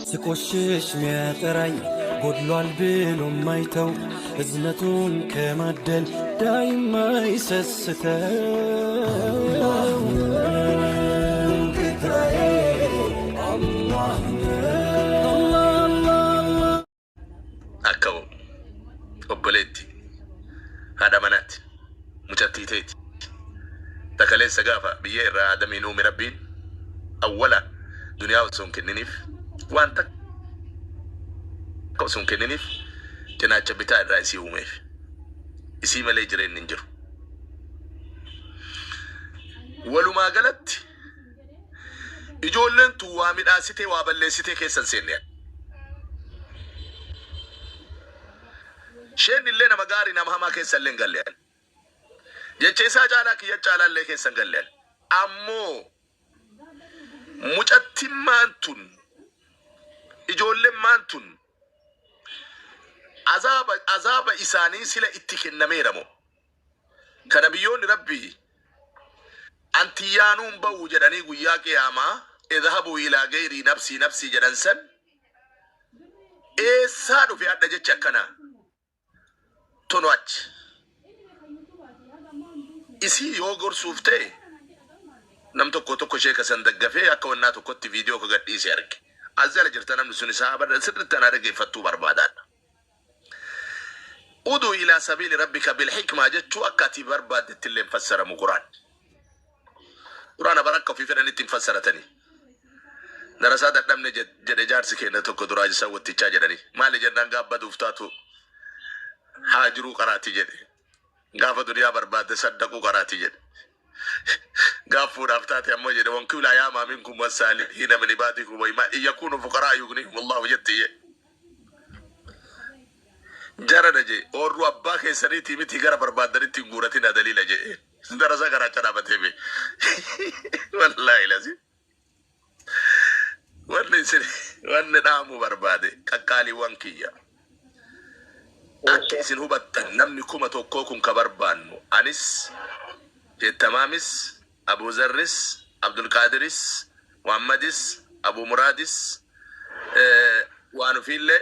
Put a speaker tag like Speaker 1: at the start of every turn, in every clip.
Speaker 1: ስቆሽሽ ሚያጠራኝ ጎድሏል ብሎ ማይተው እዝነቱን ከማደል ዳይማ ይሰስተው
Speaker 2: Akka obboleetti haadha manaatti mucattii teeti ta kaleessa gaafa biyya irraa Aadamiin uume Rabbiin awwala duniyaa osoo hin kenniniif waan takka osoo hin kenniniif cinaacha bitaa irraa isii uumeef. Isii malee jireenni hin jiru. Walumaa galatti ijoolleen tun waa midhaasitee waa balleessitee keessa hin seenne. Sheen illee nama gaarii nama hamaa keessa illee hin galle. Jecha isaa caalaa kiyya caalaa illee keessa hin galle. Ammoo mucattimmaan tun ijoollemmaan tun azaaba azaaba isaanii sila itti kennameera moo? Ka nabiyyoonni Rabbii an tiyyaanuu hin bahu jedhanii guyyaa qiyaamaa idhabuu ilaa gayrii nafsii nafsii jedhan san eessaa dhufe adha jechi akkanaa? Tono achi. Isii yoo gorsuuf ta'e nam tokko tokko sheeka san daggafee akka wannaa tokkotti viidiyoo ka gadhiise arge. As jala jirta namni sun isaa bar sirritti anaa dhaggeeffattuu barbaadaadha. Uduu ilaa sabiili rabbika bil hikmaa jechuu akka ati barbaaddetti illee hin fassaramu Quraan. Quraana bara akka ofii fedhanitti hin fassaratanii. Darasaa dadhabne jedhe jaarsi keenya tokko duraa isa wottichaa jedhanii. Maali jennaan gaaf baduuf taatu haa jiruu qaraati jedhe. Gaafa duniyaa barbaadde saddaquu qaraati jedhe. Gaaf fuudhaaf taate ammoo jedhe wankihul ayaamaa minkum wassaalihiina min ibaadikum wa imaa in yakuunu fuqaraa yugnihimullahu jetti jedhe. Jarana je oorruu abbaa keessaniitii miti gara barbaaddanitti hin guuratinaa daliila jedhe. Darasaa garaacha dhaabatee be. Wallaahi lazi. Wanni isin wanni dhaamu barbaade qaqqaaliiwwan kiyya. Akka isin hubattan namni 1000 kun ka barbaannu anis Jeettamaamis Abuuzarris Abdulqaadiris Muhammadis Abuu Muraadis waan ofiillee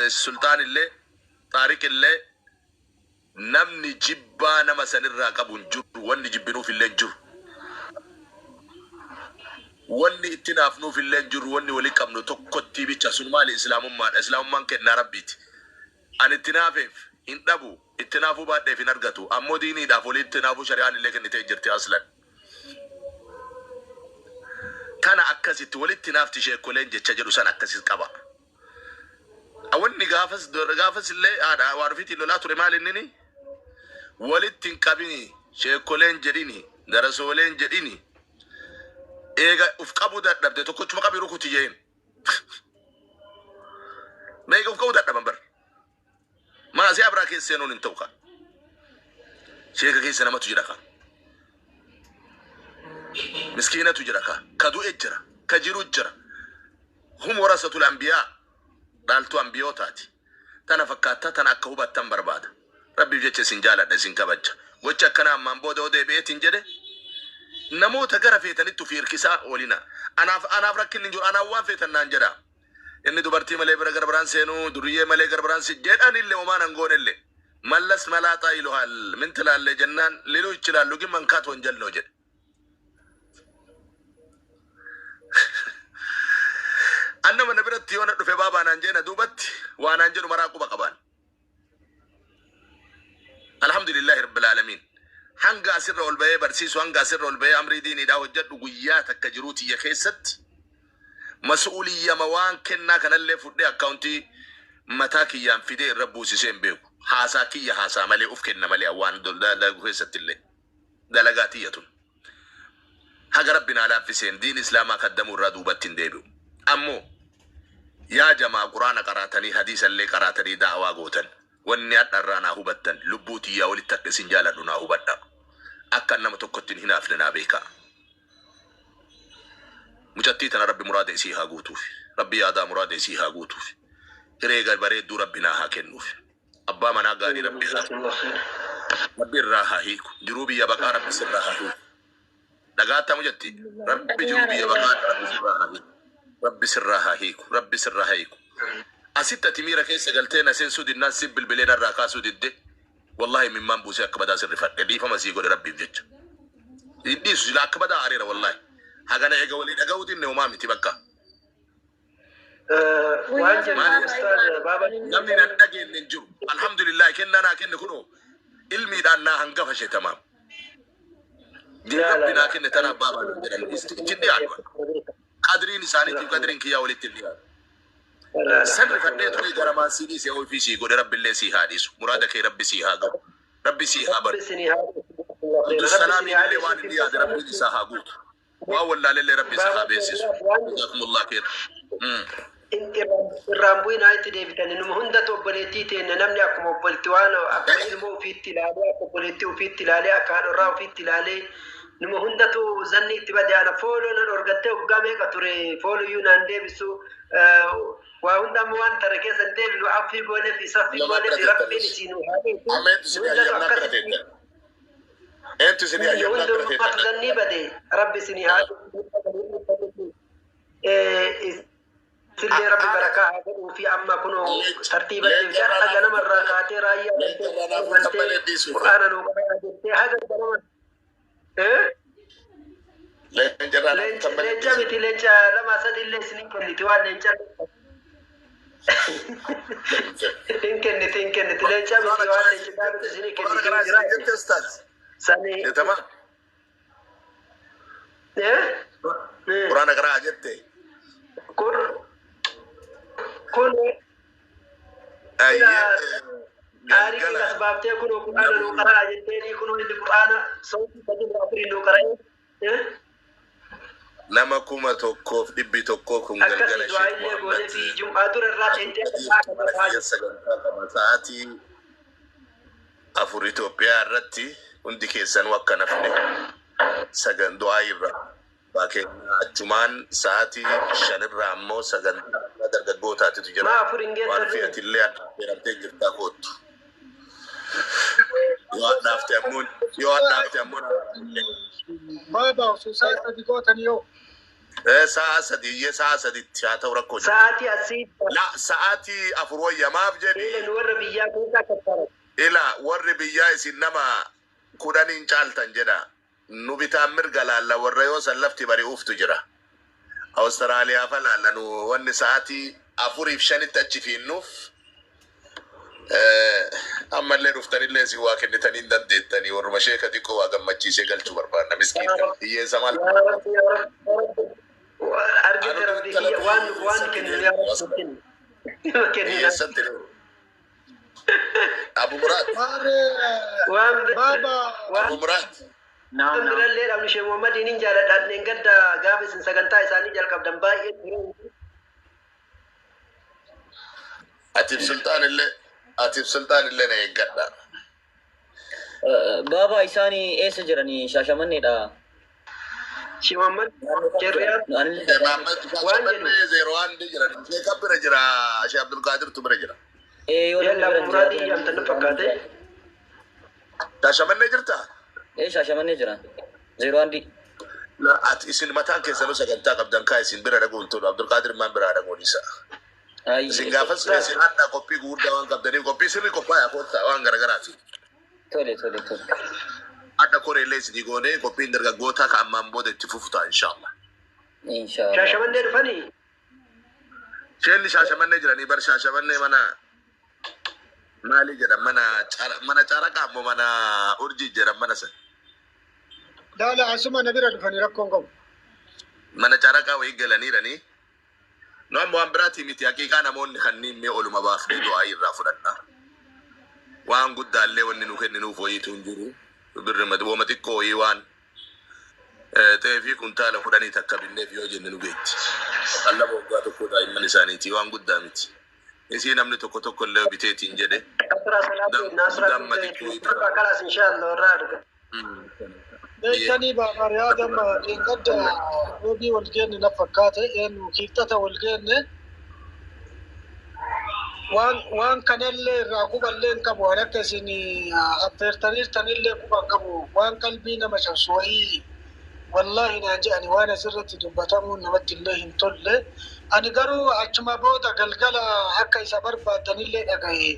Speaker 2: Sulxaanillee Xaariqillee Namni jibbaa nama sanirraa qabu hin jiru, wanni jibbinuufillee hin jiru. Wanni itti hinaafnuufillee hin jiru, wanni wali qabnu tokkottii bicha sun maali? Islaamummaadha. Islaamummaan kennaa Rabbiiti. Ani itti hinaafeef hin dhabu, itti hinaafuu baadheef hin argatu. Ammoo diiniidhaaf walitti hinaafuu shari'aan illee kennitee jirti aslan. Kana akkasitti walitti hinaafti sheekkoleen jecha jedhu san akkasis qaba. Wanni gaafas gaafas illee haadha waan ofiitiin lolaa ture maal innini walitti hin qabini sheekkoleen jedhini darasooleen jedhini eega uf qabuu dadhabde tokkochuma qabi rukuti jeen meeqa uf qabuu dadhaban bar maasii abraa keessa seenuun hin ta'u ka sheeka keessa namatu jira ka miskiinatu jira ka ka du'e jira ka jiru jira Hum warasatul anbiyaa, dhaaltuu anbiyootaati. Tana fakkaata, tana akka hubattan barbaada. Rabbiif jecha isin jaaladha, isin kabajja. Gochi akkanaa ammaan booda yoo deebi'eetiin jedhe, namoota gara feetanitti ufii hirkisaa oolinaa. Anaaf, anaaf rakkinni hin jiru, anaan waan feetan naan jedhaa. Inni dubartii malee bira gara biraan seenu, duriyyee malee gara biraan se jedhanillee homaa nan goonellee. Mallas malaaxaa iluhaal, min tilaallee jennaan liluu ichilaallu gin mankaat wanjal noo jedhe. An nama na biratti yoo na dhufe baabaa naan jee na duubatti waa naan jedhu maraa quba qabaan. Alhamdulillahi rabbil aalamiin. Hanga asirra ol bahee barsiisu hanga asirra ol bahee amrii diiniidhaa hojjedhu guyyaa takka jiruu tiyya keessatti masuuliyyama waan kennaa kanallee fudhee akkaawuntii mataa kiyyaan fidee irra buusisee hin beeku. Haasaa kiyya haasaa malee uf kenna malee waan dalagu keessatti illee. Dalagaa tiyya tun. Haga Rabbi naa laaffiseen diin islaamaa kaddamuu irraa duubatti hin deebi'u. Ammoo yaa jamaa qur'aana qaraatanii hadiisallee qaraatanii da'awaa gootan wanni hadha irraa naa hubattan lubbuu tiyyaa olitti akka isin jaaladhu naa hubadhaa. Akka an nama tokkotti hin hinaafne naa beekaa. Mucattii tana Rabbi muraada isii haa guutuufi. Rabbi yaadaa muraada isii haa guutuufi. Hiree bareedduu Rabbi naa haa kennuufi. Abbaa manaa gaarii Rabbi haa
Speaker 3: Jazakallah khair.
Speaker 2: Rabbi irraa haa hiiku. Jiruu biyya baqaa Rabbi sirraa haa hiiku. Dhagaattaa mucatti? Rabbi jiruu biyya baqaa Rabbi sirraa haa hiiku. Rabbi sirraa haa hiiku. Rabbi sirraa haa hiiku. Asitti ati miira keessa galtee na seensuu dinnaan si bilbilee narraa kaasuu didde. Wallahi mimmaan buusee akka badaa sirrifadhe dhiifama sii godhe Rabbiif jecha. Hin dhiisu sila akka badaa areera wallahi. Hagana eega walii dhaga'uu dinne homaa miti bakka.
Speaker 3: Waan jennu
Speaker 2: Maali?
Speaker 3: Ustaaz Baaba.
Speaker 2: Namni nan dhageenye hin jiru. Alhamdulillah, kennaa naa kenne kunoo ilmiidhaan naa hangafa ishee tamaam. Diin Rabbi naa kenne tanaaf baabaa nan jedhan. Itti dhiyaatu. Qadriin isaaniitiif qadriin kiyyaa walitti hin dhiyaatu. Sirrifadhee ture garamaan sii dhiise ofii sii godhe. Rabbillee sii haa dhiisu. Muraada kee Rabbi sii haa ga'u. Rabbi sii haa banu. Abdusalaamiin illee waan inni yaade Rabbiin isaa haa guutu. Waan wallaalellee Rabbi isaa haa beeksisu. Jazakumullah khair.
Speaker 3: Irraan bu'inaa itti deebitanii numa hundatu obboleettii teenne namni akkuma obboleetti waan akkuma ilmoo ofiitti ilaalee, akka obboleettii ofiitti ilaalee, akka haadhorraa ofiitti ilaalee, numa hundatu zanni itti bade. Ana follow nan orgattee waggaa meeqa ture, follow iyyuu naan deebisu. Waa hunda amma waan tara keessa hin deebinu, affii goonee fi saffii
Speaker 2: Namaa
Speaker 3: goonee
Speaker 2: bira
Speaker 3: fi Rabbiin
Speaker 2: teettanis.
Speaker 3: isiin haa dhiisu.
Speaker 2: Amma eentu isinii
Speaker 3: Hundatu
Speaker 2: hayyamnaan bira
Speaker 3: akkasitti
Speaker 2: teettan? Eentu isinii hayyamnaan bira
Speaker 3: hundumatu
Speaker 2: teettan?
Speaker 3: zannii bade, Rabbi isinii haa dhiisu. Isillee Rabbi barakaa haa godhuu fi amma kunoo tartiiba deemtee har'a ganamarraa kaatee raayyaa
Speaker 2: Leenca irraa naaf
Speaker 3: galtee
Speaker 2: malee dhiisuuf.
Speaker 3: Qur'aana nuu qaraa jettee haga ganama.
Speaker 2: Leenca irraa naaf
Speaker 3: Leenca
Speaker 2: malee
Speaker 3: leenca
Speaker 2: dhiisuuf.
Speaker 3: miti, leenca lama sadi illee isinii kenniti, waan leenca hin kenniti, hin kenniti, leenca miti, waan leenci taatu isinii
Speaker 2: Quraana
Speaker 3: kenniti
Speaker 2: karaa
Speaker 3: yoo
Speaker 2: isinii jette
Speaker 3: jiraate.
Speaker 2: ustaaz.
Speaker 3: Sani.
Speaker 2: Jetama. Quraana karaa jette.
Speaker 3: Kun
Speaker 2: Ayyee
Speaker 3: Taariikii
Speaker 2: galgala.
Speaker 3: as baaftee kunoo Qur'aana nuu qaraa jetteeni, kunoo inni Qur'aana sawtii sadii afurii nuu qara'e.
Speaker 2: Nama 1100 kun galgala
Speaker 3: Akkasii du'aa
Speaker 2: Sheekh
Speaker 3: illee goonee
Speaker 2: Muhammad
Speaker 3: fi jum'aa dura irraa teettee
Speaker 2: mana kiyya sagantaa qaba sa'aatii 4 Itoophiyaa irratti. Hundi keessanuu akka nafne sagan du'aa irra baakeenyaa achumaan sa'aatii 5 irraa ammoo sagantaa dargaggootaatitu jira.
Speaker 3: Maa afur hin
Speaker 2: Waan
Speaker 3: geessan?
Speaker 2: fe'atillee affeeramtee jirtaa, kootu. Yoo hadhaafte ammoo, yoo hadhaafte ammoo.
Speaker 4: Baaba, osoo sa'a 3 gootanii yoo.
Speaker 2: Sa'a 3, sa'a 3tti haa ta'u, rakkoo jiru.
Speaker 3: Sa'aatii asii
Speaker 2: La, sa'aatii 4 wayya, maaf jedhi.
Speaker 3: Ila nu warra biyyaa keessaa kaffala.
Speaker 2: Ila warri biyyaa isin nama 10n caaltan jedha. Nu bitaan mirga laalla, warra yoo san lafti bari'uuftu jira. Awustiraaliyaa fa laalla, nu wanni sa'aatii 4f 5tti achi fiinnuuf ammallee dhuftanillee isin waa kennitanii hin dandeettanii, warruma sheeka xiqqoo waa gammachiisee galchuu barbaadna, miskiina hiyyeessa maal.
Speaker 3: Yaa Rabbi, yaa Rabbi, yaa Rabbi. Argite Rabbi kiyya, waan kennu yaa Rabbi kennu. Kennu.
Speaker 2: Hiyyeessatti Abu Muraad.
Speaker 4: Maarree
Speaker 3: Waan
Speaker 4: baaba.
Speaker 3: waan
Speaker 2: Abu Muraad.
Speaker 5: Naam, naam.
Speaker 3: birallee dhabnu Sheekh Muhammadiin hin jaaladhaan gadda gaafa isin sagantaa isaanii jalqabdan baay'ee ture.
Speaker 2: Atiif sultaan illee, atiif sultaan illee na eeggadha.
Speaker 5: Baaba, isaanii eessa jiranii? Shaashamanneedha.
Speaker 3: Sheekh Muhammad Jerriyaa
Speaker 5: Anillee
Speaker 2: Muhammad
Speaker 3: waan jedhu.
Speaker 2: Shaashamannee 01 jiran. Sheekh bira jira. Sheekh Abdulqaadirtu bira jira.
Speaker 5: Ee, yoo namni
Speaker 3: Yalla
Speaker 5: bira
Speaker 3: Abu Muraadii
Speaker 5: jiraate.
Speaker 3: jedhamtan nu fakkaate.
Speaker 2: Shaashamannee jirtaa?
Speaker 5: Ee, Shaashamannee jiran. 01.
Speaker 2: La, ati isin mataan keessanuu sagantaa qabdan kaa isin bira dhaguun tolu. Abdulqaadir maan biraa dhaguun isa. Isin gaafas isin hadhaa qophii gurguddaa waan qabdaniif qophii sirrii qophaa'aa koottaa waan garagaraati.
Speaker 5: Tole.
Speaker 2: Adda koreellee isinii goonee qophiin dargaggootaa ka ammaan booda itti fufu ta'a inshaallah.
Speaker 5: Inshaallah.
Speaker 3: Shaashamannee dhufanii.
Speaker 2: Sheenni Shaashamannee jiranii bar, Shaashamannee mana maali jedhan, mana caraqaa ammoo mana urjii jedhan mana san.
Speaker 4: Laala, asuma na bira dhufanii rakkoon qabu.
Speaker 2: Mana caraqaa wayii galaniiranii. Nu amma waan biraatii miti, haqiiqaa namoonni kanneen mee oluma baafnee du'aa irraa fudhanna. Waan guddaallee wanni nu kenninuuf wayiitu hin jiru. Birri wooma xiqqoo wayii waan xeefii kuntaala 10 takka binneef yoo jenne nu geetti. Qallaba waggaa tokko daa'imman isaaniiti, waan guddaa miti. Isii namni tokko tokko illee biteetiin jedhe.
Speaker 3: Asraa salaatu Nasraa
Speaker 2: Damma xiqqoo.
Speaker 3: Kalaas inshaallah irraa arga.
Speaker 4: Beektanii baaba Riyaada, amma dheengadda roobii wal geenne na fakkaate, eenyu kiiftata wal geenne, waan kanallee irraa quballee hin qabu, waan akka isin affeertaniirtanillee quba hin qabu, waan qalbii nama cabsu wayii. Wallaahi naan jedhani waan asirratti dubbatamuun namatti illee hin tolle. Ani garuu achuma booda galgala akka isa barbaadanillee dhagaye.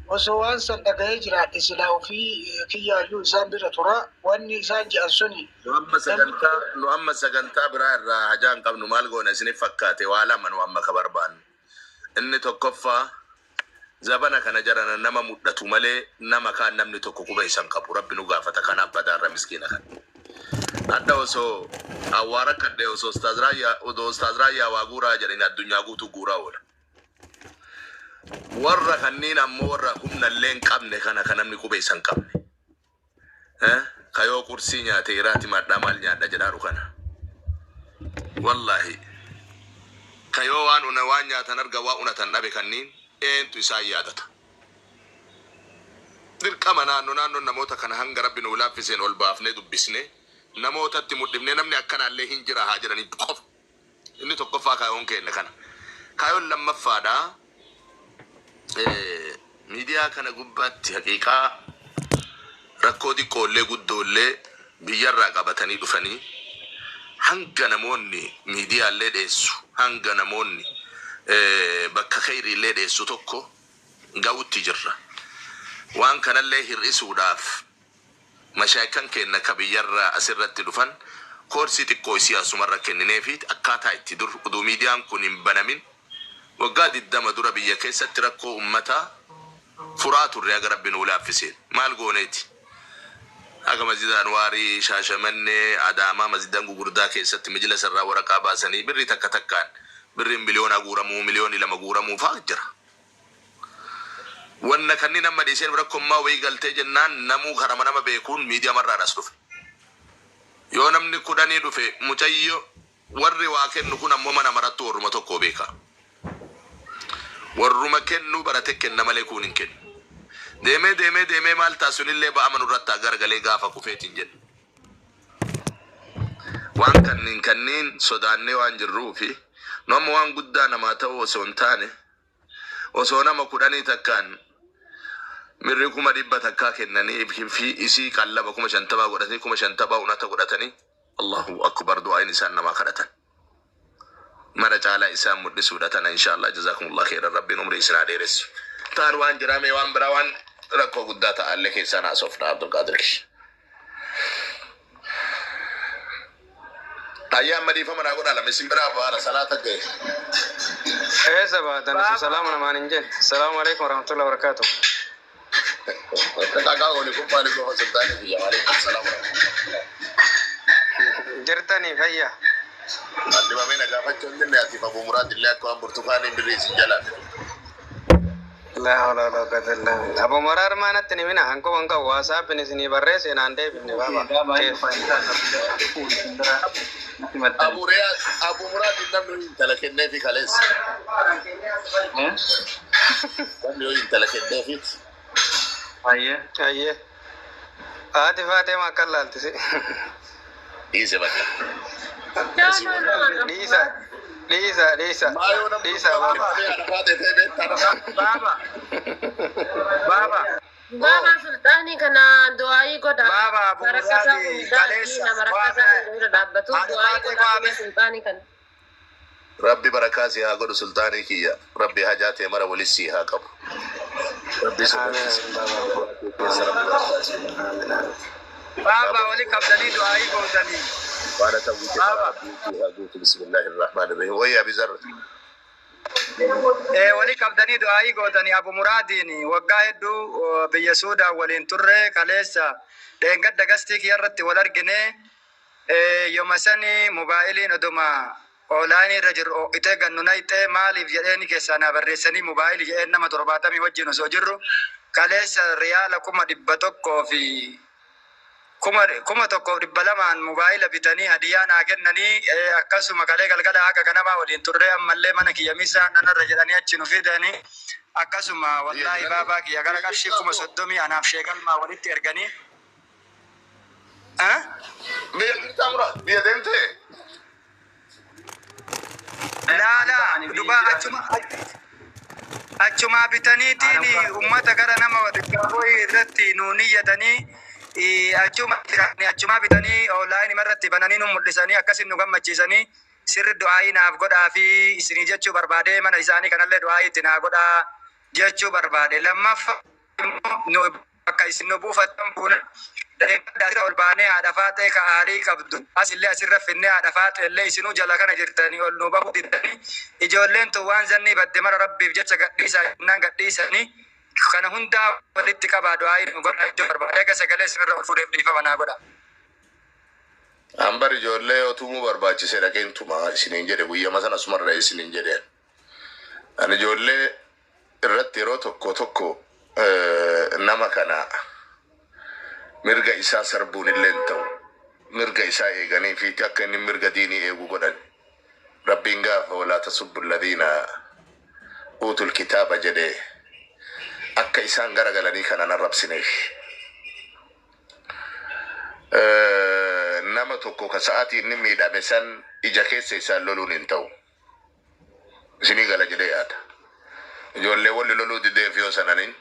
Speaker 4: Osoo waan san dhagahee jiraadhe silaa ofii kiyyaayyuu isaan bira tura. Wanni isaan jedhan suni
Speaker 2: Nu amma sagantaa nu amma sagantaa biraa irraa hajaa hin qabnu. Maal goona isinif fakkaate? Waa lama nu amma ka barbaannu. Inni tokkoffaa, zabana kana jarana nama mudhatu malee nama kaan namni tokko quba isa hin qabu. Rabbi nu gaafata kanaaf badaarra miskiina kana. Hadha osoo an waa rakkadhe osoo Ustaaz Raayyaa odoo Ustaaz Raayyaa waa guuraa jedhani addunyaa guutuu guuraa oola. Warra kanniin ammoo warra humna illee hin qabne kana ka namni quba isa hin qabne. Eh? Ka yoo qursii nyaate iraati madhaa maal nyaadha jedhaaru kana. Wallaahi. Ka yoo waan una waan nyaatan arga waa unatan dhabe kanniin eentu isaan yaadata. Dirqama naanno naannon namoota kana hanga Rabbi nuu laaffiseen ol baafnee dubbisnee namootatti mudhifnee namni akkanaallee hin jira haa jedhanii qofa. Inni tokkoffaa kaayoon keenna kana. Kaayoon lammaffaadhaa miidiyaa kana gubbaatti haqiiqaa rakkoo diqqoollee guddoollee biyyarraa qabatanii dhufanii hanga namoonni miidiyaallee dheessu, hanga namoonni bakka kheyriillee dheessu tokko ga'utti jirra. Waan kanallee hir'isuudhaaf mashaayikkan keenna ka biyyarraa asirratti dhufan koorsii xiqqoo isii asumarra kennineefiit akkaataa itti dur uduu miidiyaan kun hin banamin waggaa 20 dura biyya keessatti rakkoo ummataa furaa turre haga Rabbi nuu laaffiseen. Maal gooneeti? Haga Masjida Anwaarii, Shaashamannee, Adaamaa masjiddan gugurdaa keessatti mijlasa irraa waraqaa baasanii birrii takka takkaan birriin miliyoonaa guuramuu, miliyoonni lama guuramuu faa jira. Wanna kanniin amma dhiiseen rakkommaa wayii galtee jennaan namuu karama nama beekuun miidiyamarraan as dhufe. Yoo namni kudhanii dhufe mucayyo warri waa kennu kun ammoo mana marattuu warruma tokko beeka. Warruma kennuu barate kenna malee kuun hin kennu. Deemee deemee deemee maal ta'a sunillee ba'ama nurratti haa garagalee gaafa kufeetiin jedhe. Waan kanniin kanniin sodaannee waan jirruufi nu amma waan guddaa namaa ta'uu osoo hin taane osoo nama kudhanii takkaan birrii 100,000 kennanii fi isii qallaba 50,000 godhatanii 50,000 unata godhatanii Allahu Akbar du'aayin isaan namaa kadhatan mara caalaa isaan mudhisuudha tana inshallah. Jazakumullah khairan, Rabbiin umrii isin haa dheeressu. Taan waan jiraa mee waan biraa waan rakkoo guddaa ta'allee keessaan haasofna. Abdulqaadir kish ayyaa amma dhiifama naa godhaa, lama isin biraa baara salaata ga'e.
Speaker 6: Eessa baatan isin salaama namaan hin jenne. Salaamu alaikum warahmatullahi wabarakatuh.
Speaker 2: Dhaqaa ooli kun maali qofa sultaanii biyya. Waalaikum salaam.
Speaker 6: Jirtanii fayyaa?
Speaker 2: Addibamee na gaafachuu hin jenne. Atiif Abuu Muraad illee akka waan burtukaaniin birrii isin jalaa fidu.
Speaker 6: Laa hawla wala quwwata illa billah. Abu Muraar maanatti ni mina hanquma hin qabu. WhatsAppin isinii barreesse naan deebifne baaba.
Speaker 5: Baaba
Speaker 6: Keef.
Speaker 2: Abu Riyaad, Abu Muraad namni intala kenneefi kaleessa. Namni yoo intala kenneefi.
Speaker 5: Ayyee.
Speaker 6: Ayyee. Haati faatee ma akka laaltisi.
Speaker 2: Dhiise bakka.
Speaker 7: No, no, no.
Speaker 6: Dhiisa. Dhiisa dhiisa.
Speaker 2: Maayoo namni
Speaker 6: Dhiisa
Speaker 2: dhugaa
Speaker 6: baaba.
Speaker 2: kennamee haadha faatee ta'e beektaa nama.
Speaker 8: Baaba. Baaba.
Speaker 7: Baaba sulxaanii kana du'aayii godha.
Speaker 8: Baaba Abu
Speaker 7: Rakkataa
Speaker 8: Muraadi
Speaker 7: hundaa fi
Speaker 8: kaleessa
Speaker 7: nama rakkataa
Speaker 8: waame
Speaker 7: hunda bira dhaabbatu
Speaker 8: haadha
Speaker 7: du'aayii
Speaker 8: faatee
Speaker 7: godha
Speaker 8: waame.
Speaker 7: sulxaanii kana.
Speaker 2: Rabbi barakaa si haa godhu sultaanii kiyya. Rabbi hajaa tee mara walis si haa qabu. Rabbi si
Speaker 6: Amiin
Speaker 2: barsiise.
Speaker 6: baaba.
Speaker 2: Keessa Rabbi barakaa si haa
Speaker 6: Amiin amiin.
Speaker 8: Baaba wali qabdanii du'aayii gootanii.
Speaker 2: Waan ta'uu kee
Speaker 8: Baaba.
Speaker 2: Rabbi si haa guutu. Bismillahir Rahmanir Rahim. Wayya Bizar.
Speaker 8: Wali qabdanii du'aayii gootanii. Abu Muraadiin waggaa hedduu biyya Suudaan waliin turre. Kaleessa dheengadda gastii kiyya irratti wal argine. Yoma sani mobaayiliin oduma onlaayinii irra jiru ho'itee gannu nayxee maaliif jedheeni keessaa naa barreessanii mobaayilii jedheen nama 70 wajjin osoo jirru kaleessa riyaala 100,000 fi 1,200n mobaayila bitanii hadiyaa naa kennanii. Akkasuma kalee galgala haga ganamaa waliin turre. Ammallee mana kiyya misaa nanarra jedhanii achi nu fidanii. Akkasuma wallaahi baabaa kiyya gara qarshii 30,000 anaaf sheekalmaa walitti erganii.
Speaker 2: Biyya jirtaa Muraad? Biyya deemtee?
Speaker 8: Laalaa dubaa achuma bitaniitiin ummata gara nama dhibbaa irratti nuu niyyatanii. Achuma jiranii achumaa bitanii online irratti bananii nu mul'isanii akkasin nu gammachiisanii sirri du'aayii naaf godhaa fi isinii jechuu barbaade, mana isaanii kanallee du'aayii itti naa godhaa jechuu barbaade. Lammaffaa immoo nu bakka isin nu buufattan buuna deeggarsa ol baanee haadha Faaxee ka aarii qabdu asillee asirra finnee, haadha Faaxee illee isinuu jala kana jirtanii ol nu bahuu diddanii, ijoolleen tun waan zannii badde mara Rabbiif jecha gadhiisaa jennaan gadhiisanii, kana hundaa walitti qabaa du'aayii nu godhaa jechuu barbaade. Eega sagalee isinirra ol fuudheef dhiifama naa godha.
Speaker 2: Ambar ijoollee yoo tumuu barbaachise dhaqeen tuma isiniin jedhe, guyyama sana asumarra isiniin jedhe. Ani ijoollee irratti yeroo tokko tokko nama kana mirga isaa sarbuun illee hin ta'u. Mirga isaa eeganii fi akka inni mirga diinii eegu godhan. Rabbiin gaafa "ولا تسبوا الذين أوتوا الكتاب" jedhe akka isaan garagalanii kana narrabsineef. Nama tokko ka sa'aatii inni miidhame san ija keessa isaan loluun hin ta'u. Isinii gala jedhee yaada. Ijoollee walli loluu dideef yoo sananiin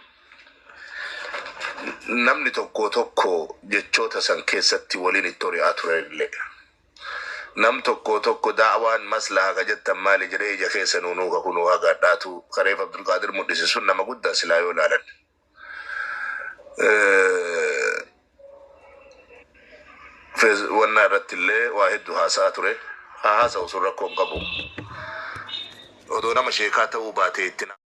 Speaker 2: namni tokko tokko jechoota san keessatti waliin itti hori'aa ture illee. Nam tokko tokko daawaan maslaha ka jettan maali jedhee ija keessa nuunuu ka kunuu haga adhaatu kareef Abdulqaadir mul'ise sun nama guddaa silaa yoo ilaalan. Wannaa irratti illee waa hedduu haasa'aa ture. Haa haasa'u, sun rakkoo hin qabu. Odoo nama sheekaa ta'uu baatee itti